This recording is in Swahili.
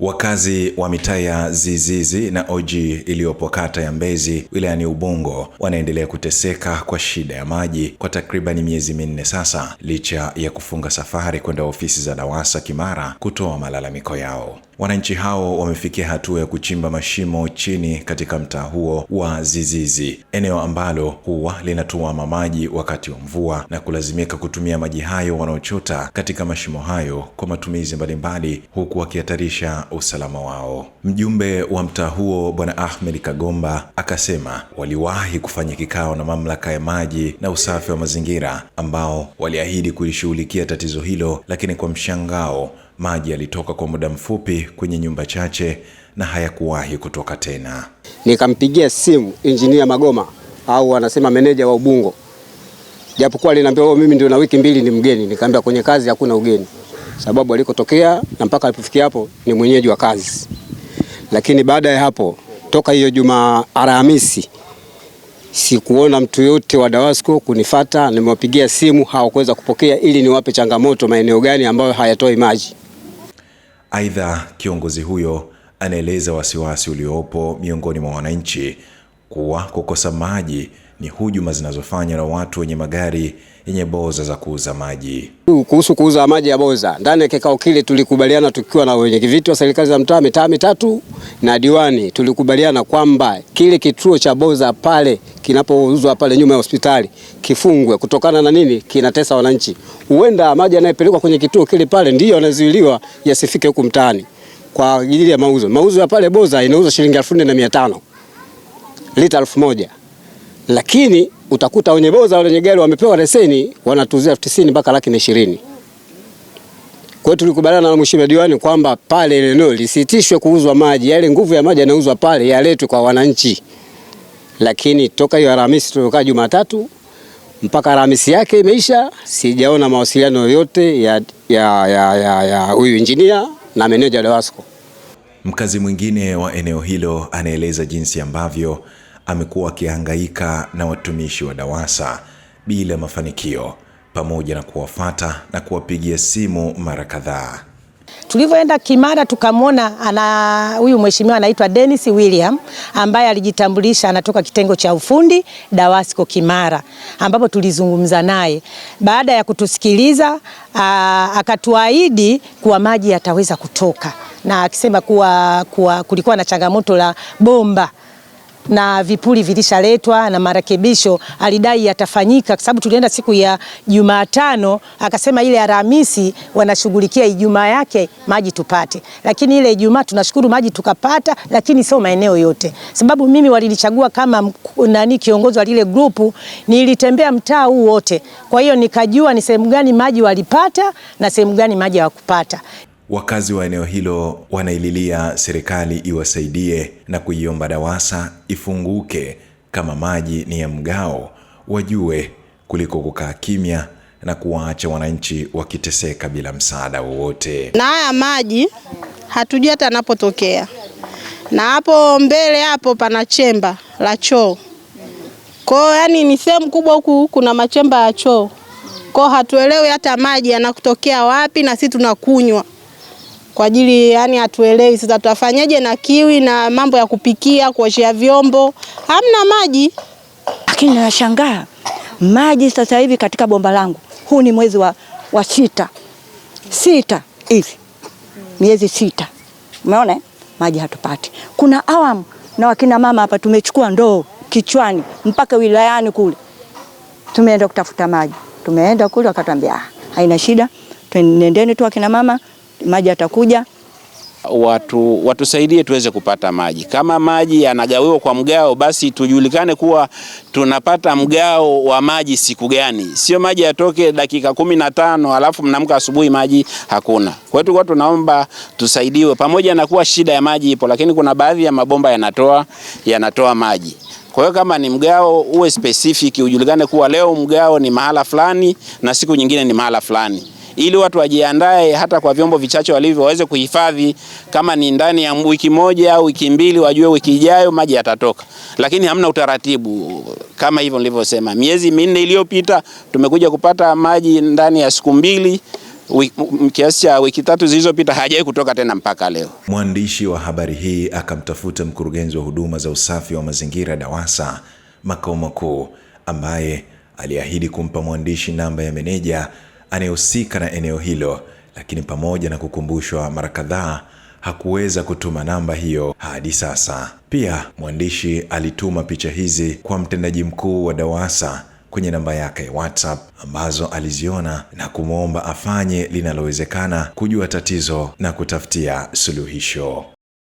Wakazi wa mitaa ya Zizizi na Oji iliyopo kata ya Mbezi wilayani Ubungo wanaendelea kuteseka kwa shida ya maji kwa takribani miezi 4 sasa, licha ya kufunga safari kwenda ofisi za DAWASA Kimara kutoa malalamiko yao. Wananchi hao wamefikia hatua ya kuchimba mashimo chini katika mtaa huo wa Zizizi, eneo ambalo huwa linatuama maji wakati wa mvua, na kulazimika kutumia maji hayo wanaochota katika mashimo hayo kwa matumizi mbalimbali, huku wakihatarisha usalama wao. Mjumbe wa mtaa huo Bwana Ahmed Kagomba akasema waliwahi kufanya kikao na mamlaka ya maji na usafi wa mazingira ambao waliahidi kulishughulikia tatizo hilo, lakini kwa mshangao maji yalitoka kwa muda mfupi kwenye nyumba chache na hayakuwahi kutoka tena. Nikampigia simu Injinia Magoma au wanasema meneja wa Ubungo, japokuwa aliniambia mimi ndio na wiki 2 ni mgeni. Nikamwambia kwenye kazi hakuna ugeni, sababu alikotokea na mpaka alipofikia hapo ni mwenyeji wa kazi. Lakini baada ya hapo, toka hiyo Juma Alhamisi sikuona mtu yote wa DAWASCO kunifuata. Nimewapigia simu hawakuweza kupokea, ili niwape changamoto maeneo gani ambayo hayatoi maji. Aidha, kiongozi huyo anaeleza wasiwasi uliopo miongoni mwa wananchi kuwa kukosa maji ni hujuma zinazofanywa na watu wenye magari yenye boza za kuuza maji. Kuhusu kuuza maji ya boza, ndani ya kikao kile tulikubaliana tukiwa na wenyeviti wa serikali za mtaa mitaa mitatu na diwani, tulikubaliana kwamba kile kituo cha boza pale kinapouzwa pale nyuma ya hospitali kifungwe, kutokana na nini kinatesa wananchi. Huenda maji yanayopelekwa kwenye kituo kile pale ndiyo yanazuiliwa yasifike huku mtaani kwa ajili ya mauzo. Mauzo ya pale boza inauzwa shilingi 4500 lita 1000. Lakini utakuta wenye boza wale wenye gari wamepewa leseni wanatuuzia 90,000 mpaka 120,000. Kwa hiyo tulikubaliana na mheshimiwa diwani kwamba pale eneo lisitishwe kuuzwa maji, yale nguvu ya maji yanauzwa pale yaletwe kwa wananchi. Lakini toka hiyo Alhamisi tulikaa Jumatatu mpaka Alhamisi yake imeisha, sijaona mawasiliano yoyote ya huyu injinia na meneja wa DAWASCO. Mkazi mwingine wa eneo hilo anaeleza jinsi ambavyo amekuwa akihangaika na watumishi wa DAWASA bila mafanikio, pamoja na kuwafuata na kuwapigia simu mara kadhaa. Tulivyoenda Kimara tukamwona ana huyu mheshimiwa anaitwa Dennis William ambaye alijitambulisha anatoka kitengo cha ufundi DAWASCO Kimara, ambapo tulizungumza naye. Baada ya kutusikiliza, akatuahidi kuwa maji yataweza kutoka, na akisema kuwa kulikuwa na changamoto la bomba na vipuli vilishaletwa na marekebisho alidai yatafanyika, kwa sababu tulienda siku ya Jumatano, akasema ile Alhamisi wanashughulikia, Ijumaa yake maji tupate. Lakini ile Ijumaa tunashukuru maji tukapata, lakini sio maeneo yote. Sababu mimi walinichagua kama nani kiongozi wa lile grupu, nilitembea mtaa huu wote. Kwa hiyo nikajua ni sehemu gani maji walipata na sehemu gani maji hawakupata. Wakazi wa eneo hilo wanaililia serikali iwasaidie na kuiomba DAWASA ifunguke kama maji ni ya mgao, wajue, kuliko kukaa kimya na kuwaacha wananchi wakiteseka bila msaada wowote. Na haya maji hatujui hata yanapotokea. Na hapo mbele hapo pana chemba la choo. Kwa hiyo yani ni sehemu kubwa huku kuna machemba ya choo. Kwa hiyo hatuelewi hata maji yanakutokea wapi, na sisi tunakunywa. Kwa ajili yani hatuelewi sasa tutafanyaje na kiwi na mambo ya kupikia, kuoshea vyombo, hamna maji. Lakini nashangaa maji sasa hivi katika bomba langu, huu ni mwezi wa sita hivi, miezi 6. Umeona? Maji hatupati. Kuna awamu na wakina mama hapa tumechukua ndoo kichwani mpaka wilayani kule. Tumeenda kutafuta maji. Tumeenda kule wakatuambia haina shida, nendeni tu akina mama, maji yatakuja. Watusaidie tuweze kupata maji. Kama maji yanagawiwa kwa mgao, basi tujulikane kuwa tunapata mgao wa maji siku gani. Sio maji yatoke dakika 15 alafu mnaamka asubuhi maji hakuna. Kwa hiyo tulikuwa tunaomba tusaidiwe, pamoja na kuwa shida ya maji ipo, lakini kuna baadhi ya mabomba yanatoa maji. Kwa hiyo kama ni mgao uwe specific, ujulikane kuwa leo mgao ni mahala fulani na siku nyingine ni mahala fulani, ili watu wajiandae hata kwa vyombo vichache walivyo waweze kuhifadhi. Kama ni ndani ya wiki moja au wiki mbili, wajue wiki ijayo maji yatatoka. Lakini hamna utaratibu kama hivyo nilivyosema. Miezi 4 iliyopita tumekuja kupata maji ndani ya siku 2, Kiasi cha wiki 3 zilizopita hajawahi kutoka tena mpaka leo. Mwandishi wa habari hii akamtafuta mkurugenzi wa huduma za usafi wa mazingira DAWASA makao makuu, ambaye aliahidi kumpa mwandishi namba ya meneja anayehusika na eneo hilo, lakini pamoja na kukumbushwa mara kadhaa hakuweza kutuma namba hiyo hadi sasa. Pia mwandishi alituma picha hizi kwa mtendaji mkuu wa DAWASA kwenye namba yake ya WhatsApp ambazo aliziona na kumwomba afanye linalowezekana kujua tatizo na kutafutia suluhisho.